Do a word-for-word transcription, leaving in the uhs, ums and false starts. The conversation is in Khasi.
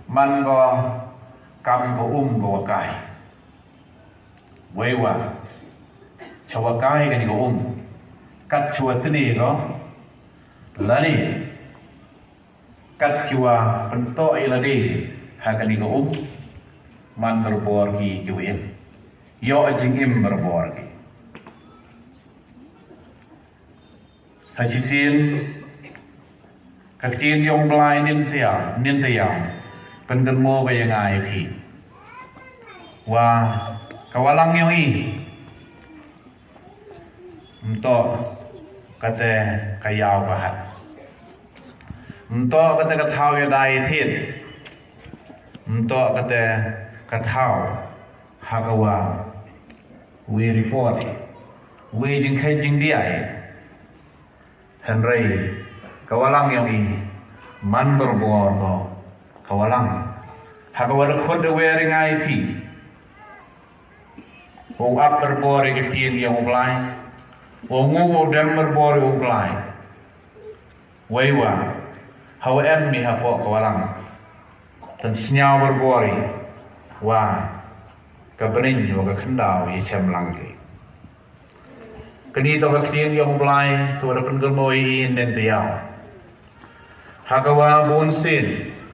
Man ko kam ko um ko wa kai. Wei wa cha wa kai kani ko um. Kat cha wa tni ko lani. Kat ki wa pyntoh i lade ha kani ko um. Man berbor ki ki wa im. Yo jingim berbor ki. Sa shisien ka ktien yong Blai nin tia nin tia pyndenmo ka yong ai phi. Wa ka walang yong i. Mto kate ka yaw ka hat. Mto kate ka thaw ya dai thiet. Mto kate ka thaw ha ka wa wi report wi jingkhai jingdiai. Hynrei ka walang yong i man berbor ko ka walang ha ka wa rekhot da wer ngai phi. U ap berbor i ka ktien yong u Blai. U ngu u dem berbor i u Blai. Wei wa ha wa em mi ha po ka walang. Tan sñiaw berbor i wa ka bring wa ka khndaw i chem lang ki. Kani to ka ktien yong Blai ka wa da pynkulmoi i nen te yaw. Ha ka wa bun sin